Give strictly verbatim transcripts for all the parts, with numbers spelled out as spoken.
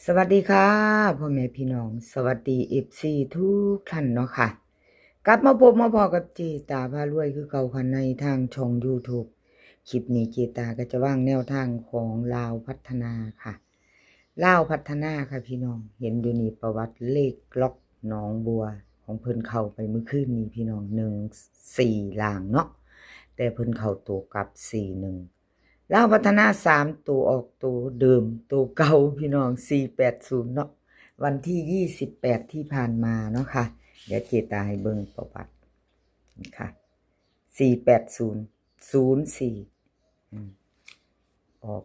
สวัสดีค่ะ พ่อแม่พี่น้อง สวัสดี เอฟซี ทุกท่านเนาะค่ะ กลับมาพบมาพ้อกับเจตาพารวยคือเก่าค่ะ ในทางช่อง YouTube คลิปนี้เจตาก็จะวางแนวทางของลาวพัฒนาค่ะ ลาวพัฒนาค่ะพี่น้อง เห็นอยู่นี่ประวัติเลขล็อกหนองบัวของเพิ่นเข้าไปมื้อคืนนี้พี่น้อง หนึ่งสี่ ล่างเนาะ แต่เพิ่นเข้าตัวกลับ สี่หนึ่ง ลาวพัฒนาสามตัวออกตัวเดิมตัวเก่าพี่น้อง สี่แปดศูนย์ เนาะ วันที่ยี่สิบแปดที่ผ่านมาเนาะค่ะ เดี๋ยวเจตาให้เบิ่งประวัตินะคะ สี่แปดศูนย์ ศูนย์สี่ อืม ออก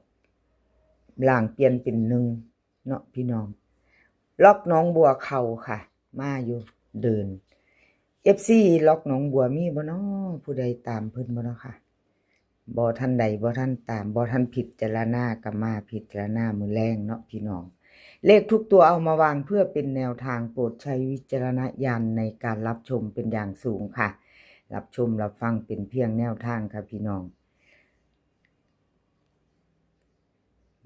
ล่างเปลี่ยนเป็นหนึ่งเนาะพี่น้อง ล็อกหนองบัวเข้าค่ะ มาอยู่เดิน เอฟซี ล็อกหนองบัวมีบ่น้อ ผู้ใดตามเพิ่นบ่เนาะค่ะ บ่ทันใดบ่ทันตาม บ่ทันพิจารณาก็มาพิจารณามื้อแลงเนาะพี่น้อง เลขทุกตัวเอามาวางเพื่อเป็นแนวทาง โปรดใช้วิจารณญาณในการรับชมเป็นอย่างสูงค่ะ รับชมรับฟังเป็นเพียงแนวทางค่ะพี่น้อง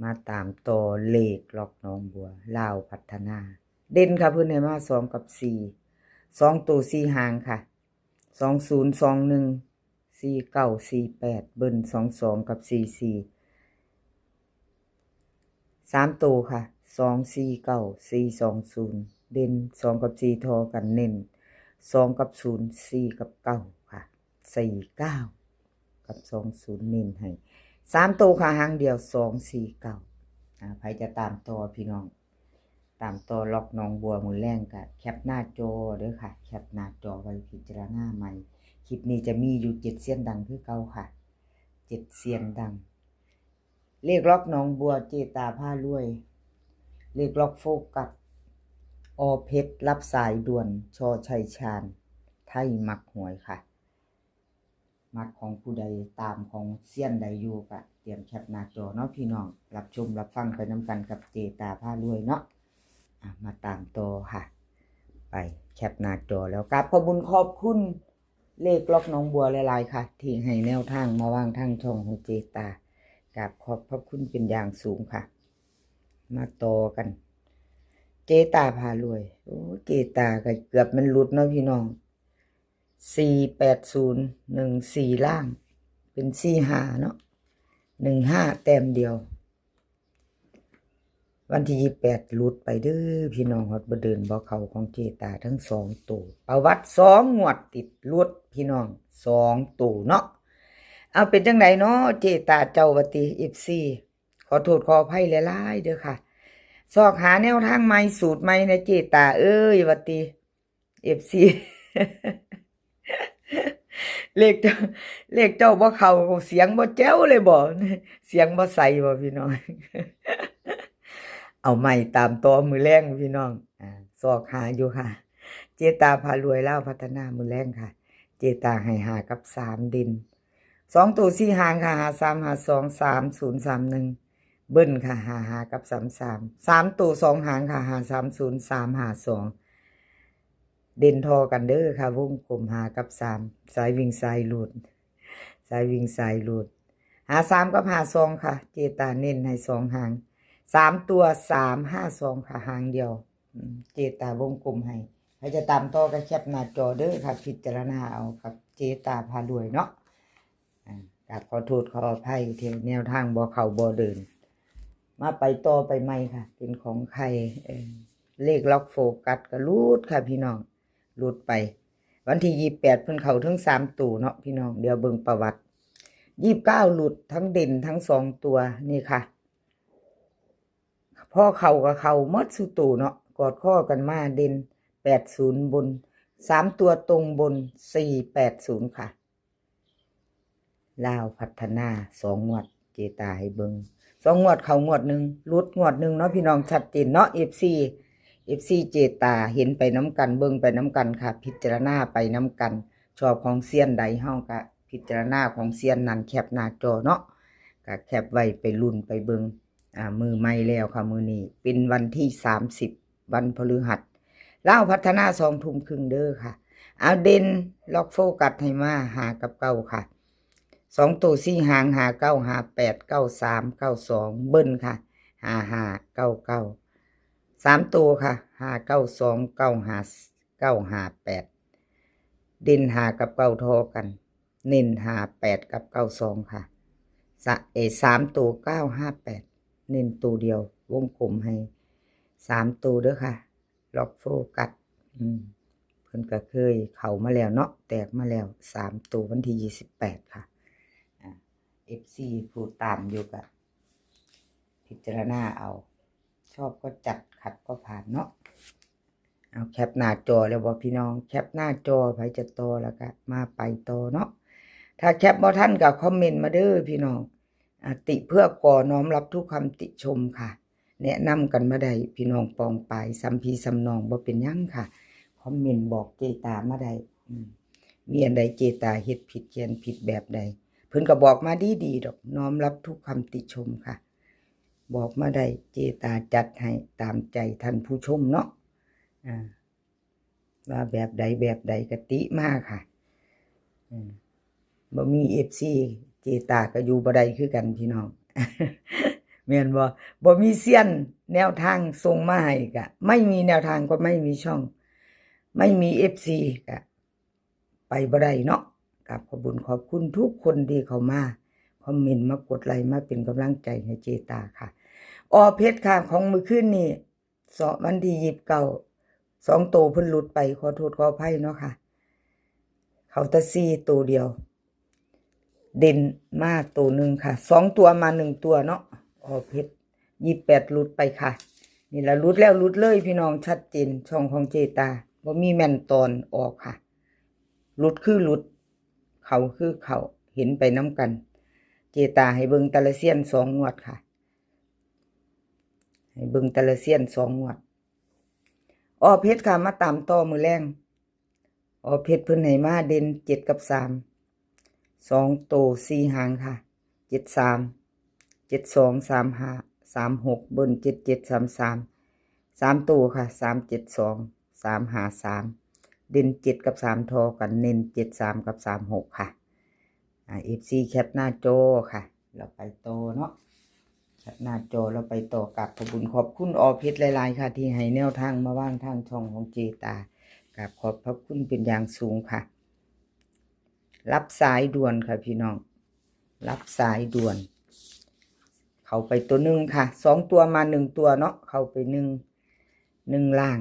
มาตามต่อเลขล็อกหนองบัว ลาวพัฒนา เด่นค่ะเพิ่นให้มา สอง กับ สี่ สอง ตัวสี่หางค่ะ สองศูนย์ สองหนึ่ง สี่เก้า สี่แปด เบิ้ล สองสอง กับ สี่สี่ สาม ตัวค่ะ สองสี่เก้า สี่สองศูนย์ เด่น สอง กับ สี่ ทอกัน เน้น สอง กับ ศูนย์ สี่ กับ เก้า ค่ะ สี่เก้า กับ สองศูนย์ เน้นให้ สาม ตัวค่ะ หางเดียว สองสี่เก้า อ่า ใครจะตามต่อพี่น้อง ตามต่อล็อกหนองบัวมื้อแลงก็แคปหน้าจอเด้อค่ะ แคปหน้าจอไว้พิจารณาใหม่ คลิปนี้จะมีอยู่เจ็ดเซียนดังคือเก่าค่ะ เจ็ดเซียนดัง เลขล็อกหนองบัวเจตาพารวย เลขล็อกโฟกัส อ.เพชร รับสายด่วน ช.ชัยชาญ ไทยมักหวยค่ะ มักของผู้ใดตามของเซียนใดอยู่ก็เตรียมแคปหน้าจอเนาะพี่น้อง รับชมรับฟังไปนำกันกับเจตาพารวยเนาะ อ่ะ มาตามต่อค่ะ ไปแคปหน้าจอแล้ว กราบขอบคุณขอบคุณเลขล็อกหนองบัวหลายๆค่ะ ที่ให้แนวทางมาวางทางช่องของเจตา กราบขอบพระคุณเป็นอย่างสูงค่ะ มาต่อกัน เจตาพารวย โอ้ เจตาก็เกือบมันหลุดเนาะพี่น้อง สี่แปดศูนย์ หนึ่งสี่ ล่าง เป็น สี่ห้า เนาะ หนึ่งห้า แต้มเดียว วันที่ยี่สิบแปดหลุดไปเด้อพี่น้อง ฮอดบ่เดินบ่เข้าของเจตาทั้งสองตัว ประวัติสองงวดติดหลุดพี่น้อง สองตัวเนาะ เอาเป็นจังไดเนาะเจตาเจ้าว่าติ เอฟซี ขอโทษขออภัยหลายๆเด้อค่ะ ซอกหาแนวทางใหม่สูตรใหม่นะเจตาเอ้ยว่าติ เอฟซี เลขเจ้า เลขเจ้าบ่เข้า เสียงบ่แจ๋วเลยบ่ เสียงบ่ใสบ่พี่น้อง เอาใหม่ตามต่อมื้อแลงพี่น้อง อ่า ซอกหาอยู่ค่ะ เจตาพารวยลาวพัฒนามื้อแลงค่ะ เจตาให้ห้ากับสามเด่น สองตัวสี่หางค่ะ ห้าสาม ห้าสอง สามศูนย์ สามหนึ่ง เบิ้ลค่ะ ห้าห้า กับ สามสาม สามตัวสองหางค่ะ ห้าสามศูนย์ สามห้าสอง เด่นทอกันเด้อค่ะ วงกลมห้ากับสาม สายวิ่งสายหลุด สายวิ่งสายหลุด ห้าสาม กับ ห้าสอง ค่ะ เจตาเน้นให้สองหาง สามตัว สามห้าสอง ค่ะ หางเดียว อืม เจตาวงกลมให้ ใครจะตามต่อก็แคปหน้าจอเด้อค่ะ พิจารณาเอากับเจตาพารวยเนาะ อ่า กราบขอโทษขออภัยที่แนวทางบ่เข้าบ่เดิน มาไปต่อไปใหม่ค่ะ เป็นของใคร เอ่อ เลขล็อกโฟกัสก็หลุดค่ะพี่น้อง หลุดไป วันที่ยี่สิบแปดเพิ่นเข้าถึงสามตัวเนาะพี่น้อง เดี๋ยวเบิ่งประวัติ ยี่สิบเก้า หลุดทั้งเด่นทั้งสองตัว นี่ค่ะ พอเข้าก็เข้าหมดสู่ตัวเนาะ กอดข้อกันมาเด่น แปดศูนย์ บน สามตัวตรงบน สี่แปดศูนย์ ค่ะ ลาวพัฒนาสองงวด เจตาให้เบิ่ง สองงวดเข้างวดหนึ่ง หลุดงวดหนึ่งเนาะพี่น้อง ชัดเจนเนาะ เอฟซี เอฟซี เจตาเห็นไปนำกัน เบิ่งไปนำกันค่ะ พิจารณาไปนำกัน ชอบของเซียนใดเฮาก็พิจารณาของเซียนนั้น แคปหน้าจอเนาะ ก็แคปไว้ไปลุ้นไปเบิ่ง อ่า มื้อใหม่แล้วค่ะ มื้อนี้เป็นวันที่สามสิบ วันพฤหัส ลาวพัฒนาสองทุ่มครึ่งเด้อค่ะ เอาเด่นล็อกโฟกัสให้มา ห้ากับเก้า ค่ะ สองตัวสี่หาง ห้าเก้า ห้าแปด เก้าสาม เก้าสอง เบิ้ลค่ะ ห้าห้า เก้าเก้า สามตัวค่ะ ห้าเก้าสอง เก้าห้า เก้าห้าแปด เด่นห้ากับเก้าทอกัน เน้นห้าแปดกับเก้าสองค่ะ สะ เอ สามตัว เก้าห้าแปด เน้นตัวเดียว วงกลมให้สามตัวเด้อค่ะ ล็อกโฟกัส อืม เพิ่นก็เคยเข้ามาแล้วเนาะ แตกมาแล้วสามตัววันที่ยี่สิบแปดค่ะ อ่า เอฟซี ผู้ตามอยู่ก็พิจารณาเอา ชอบก็จัด ขัดก็ผ่านเนาะ เอาแคปหน้าจอแล้วบ่พี่น้อง แคปหน้าจอ ไผจะต่อแล้วก็มาไปต่อเนาะ ถ้าแคปบ่ทันก็คอมเมนต์มาเด้อพี่น้อง อ่า ติเพื่อก่อ น้อมรับทุกคำติชมค่ะ แนะนำกันมาได้พี่น้องปองปาย ซ้ำพี่ซ้ำน้องบ่เป็นหยังค่ะ คอมเมนต์บอกเจตามาได้ อืม มีอันใดเจตาเฮ็ดผิดเขียนผิดแบบใด เพิ่นก็บอกมาดีๆดอก น้อมรับทุกคำติชมค่ะ บอกมาได้ เจตาจัดให้ตามใจท่านผู้ชมเนาะ อ่า ว่าแบบใดแบบใดก็ติมาค่ะ อืม บ่มีเอฟซี เจตาก็อยู่บ่ได้คือกันพี่น้อง แม่นบ่ บ่มีเซียนแนวทางส่งมาให้ก็ ไม่มีแนวทางก็ไม่มีช่อง ไม่มีเอฟซีก็ไปบ่ได้เนาะ กราบขอบบุญขอบคุณทุกคนที่เข้ามาคอมเมนต์ มากดไลค์ มาเป็นกำลังใจให้เจตาค่ะ ออเพชรค่ะ ของมื้อคืนนี้ สอง วันที่ยี่สิบเก้า สองตัวเพิ่นหลุดไป ขอโทษขออภัยเนาะค่ะ เข้าแต่สี่ตัวเดียว เด่นมาตัวหนึ่งค่ะ สองตัวมาหนึ่งตัวเนาะ ออเพชร ยี่สิบแปด หลุดไปค่ะ นี่ละ หลุดแล้วหลุดเลยพี่น้อง ชัดเจน ช่องของเจตา บ่มีแม่นตอนออกค่ะ หลุดคือหลุด เข้าคือเข้า เห็นไปนำกัน เจตาให้เบิ่งแต่ละเซียนสองงวดค่ะ ให้เบิ่งแต่ละเซียนสองงวด ออเพชรค่ะ มาตามต่อมื้อแลง ออเพชรเพิ่นให้มาเด่นเจ็ดกับสาม สองตัวสี่หางค่ะ เจ็ดสาม เจ็ดสอง สามห้า สามหก เบิ้ล เจ็ดเจ็ด สามสาม สามตัวค่ะ สามเจ็ดสอง สามห้าสาม เด่นเจ็ดกับสามทอกัน เน้นเจ็ดสามกับสามหกค่ะ อ่า เอฟซี แคปหน้าจอค่ะ เราไปต่อเนาะ แคปหน้าจอ เราไปต่อ กราบขอบบุญขอบคุณออเพชรหลายๆค่ะ ที่ให้แนวทางมาวางทางช่องของเจตา กราบขอบพระคุณเป็นอย่างสูงค่ะ รับสายด่วนค่ะพี่น้อง รับสายด่วน เข้าไปตัวหนึ่งค่ะ สองตัวมาหนึ่งตัวเนาะ เข้าไปหนึ่ง หนึ่งล่าง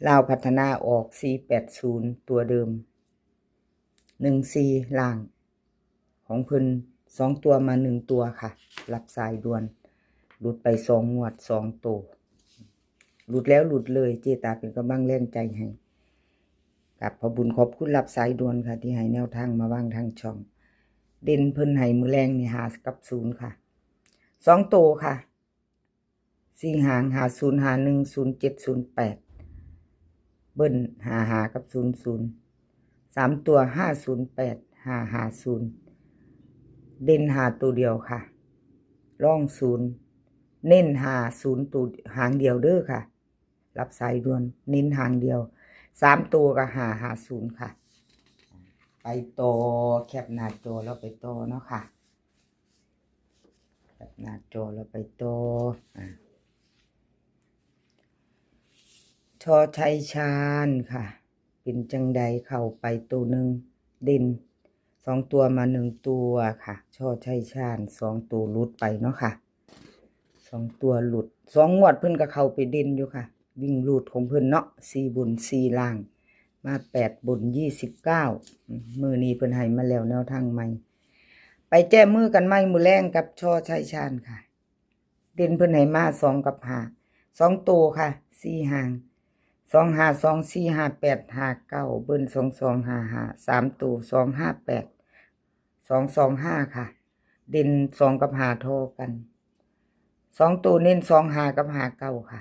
ลาวพัฒนาออก สี่แปดศูนย์ ตัวเดิม หนึ่งสี่ ล่าง ของเพิ่น สองตัวมาหนึ่งตัวค่ะ รับสายด่วน หลุดไปสองงวด สองตัว หลุดแล้วหลุดเลย เจตาเป็นกำลังแรงใจให้ กราบขอบบุญขอบคุณรับสายด่วนค่ะ ที่ให้แนวทางมาวางทางช่อง เด่นเพิ่นให้มื้อแลงนี่ ห้ากับศูนย์ค่ะ สองตัวค่ะ สี่หาง ห้าศูนย์ ห้าหนึ่ง ศูนย์เจ็ด ศูนย์แปด เบิ้ล ห้าห้า กับ ศูนย์ศูนย์ สามตัว ห้าศูนย์แปด ห้าห้าศูนย์ เด่นห้าตัวเดียวค่ะ รองศูนย์ เน้นห้าศูนย์ตัวหางเดียวเด้อค่ะ รับสายด่วน เน้นหางเดียว สามตัวก็ ห้าห้าศูนย์ค่ะ ไปต่อ แคปหน้าจอ เราไปต่อเนาะค่ะ แคปหน้าจอ เราไปต่อ อ่า ชอชัยชาญค่ะ เป็นจังใด เข้าไปตัวหนึ่ง เด่นสองตัวมาหนึ่งตัวค่ะ ชอชัยชาญ สองตัวหลุดไปเนาะค่ะ สองตัวหลุด สองงวดเพิ่นก็เข้าไปเด่นอยู่ค่ะ วิ่งรูดของเพิ่นเนาะ สี่บน สี่ล่าง มาแปดบน ยี่สิบเก้า อืม มื้อนี้เพิ่นให้มาแล้วแนวทางใหม่ ไปแจ้มือกันใหม่มื้อแลงกับชอชัยชาญค่ะ เด่นเพิ่นให้มาสองกับห้า สองตัวค่ะ สี่หาง สองห้าสอง สี่ห้าแปด ห้าเก้า เบิ้ล สองสองห้าห้า สามตัว สองห้าแปด สองสองห้าค่ะ เด่นสองกับห้าทอกัน สองตัวเน้นสองห้ากับห้าเก้าค่ะ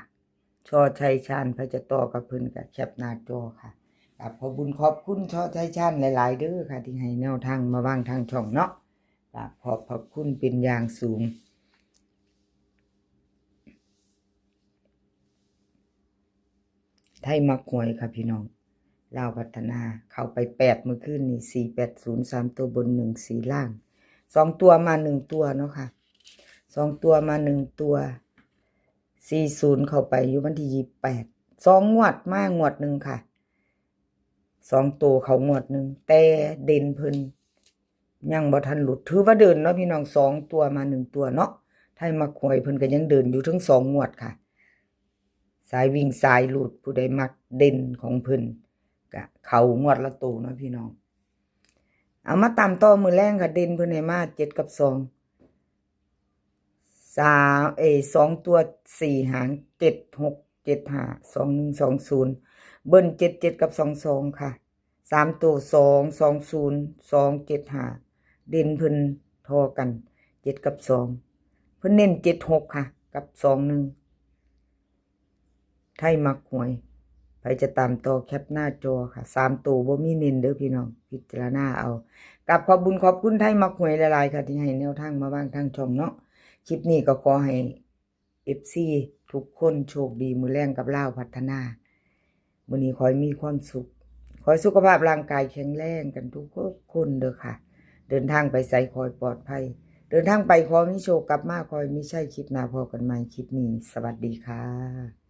ชอชัยชาญ ไผจะต่อกับเพิ่นก็แคปหน้าจอค่ะ กราบขอบบุญขอบคุณชอชัยชาญหลายๆเด้อค่ะ ที่ให้แนวทางมาวางทางช่องเนาะ กราบขอบพระคุณเป็นอย่างสูง ไทยมักหวยค่ะพี่น้อง ลาวพัฒนา เข้าไปแปด มื้อคืนนี้ สี่แปดศูนย์ สามตัวบน หนึ่งสี่ล่าง สองตัวมาหนึ่งตัวเนาะค่ะ สองตัวมาหนึ่งตัว สี่ศูนย์ เข้าไปอยู่วันที่ยี่สิบแปด สองงวดมางวดหนึ่งค่ะ สองตัวเข้างวดหนึ่ง แต่เด่นเพิ่นยังบ่ทันหลุด ถือว่าเดินเนาะพี่น้อง สองตัวมาหนึ่งตัวเนาะ ไทยมักหวยเพิ่นก็ยังเดินอยู่ถึงสองงวดค่ะ สายวิ่งสายหลุด ผู้ใดมักเด่นของเพิ่นก็เข้างวดละตัวเนาะพี่น้อง เอามาตามต่อมื้อแลงค่ะ เด่นเพิ่นให้มาเจ็ดกับสอง สาม เอย สองตัว สี่หาง เจ็ดหก เจ็ดห้า สองหนึ่ง สองศูนย์ เบิ้ล เจ็ดเจ็ด กับ สองสอง ค่ะ สามตัว สองสองศูนย์ สองเจ็ดห้า เด่นเพิ่นทอกัน เจ็ดกับสอง เพิ่นเน้น เจ็ดหก ค่ะ กับ สองหนึ่ง ไทยมักหวย ไผจะตามต่อแคปหน้าจอค่ะ สามตัวบ่มีเน้นเด้อพี่น้อง พิจารณาเอา กับขอบบุญขอบคุณไทยมักหวยหลายๆค่ะ ที่ให้แนวทางมาวางทางช่องเนาะ คลิปนี้ก็ขอให้ เอฟซี ทุกคนโชคดีมื้อแลงกับลาวพัฒนา มื้อนี้ขอให้มีความสุข ขอให้สุขภาพร่างกายแข็งแรงกันทุกคนเด้อค่ะ เดินทางไปไสขอให้ปลอดภัย เดินทางไปขอมีโชค กลับมาขอให้มีชัย คลิปหน้าพ้อกันใหม่ คลิปนี้สวัสดีค่ะ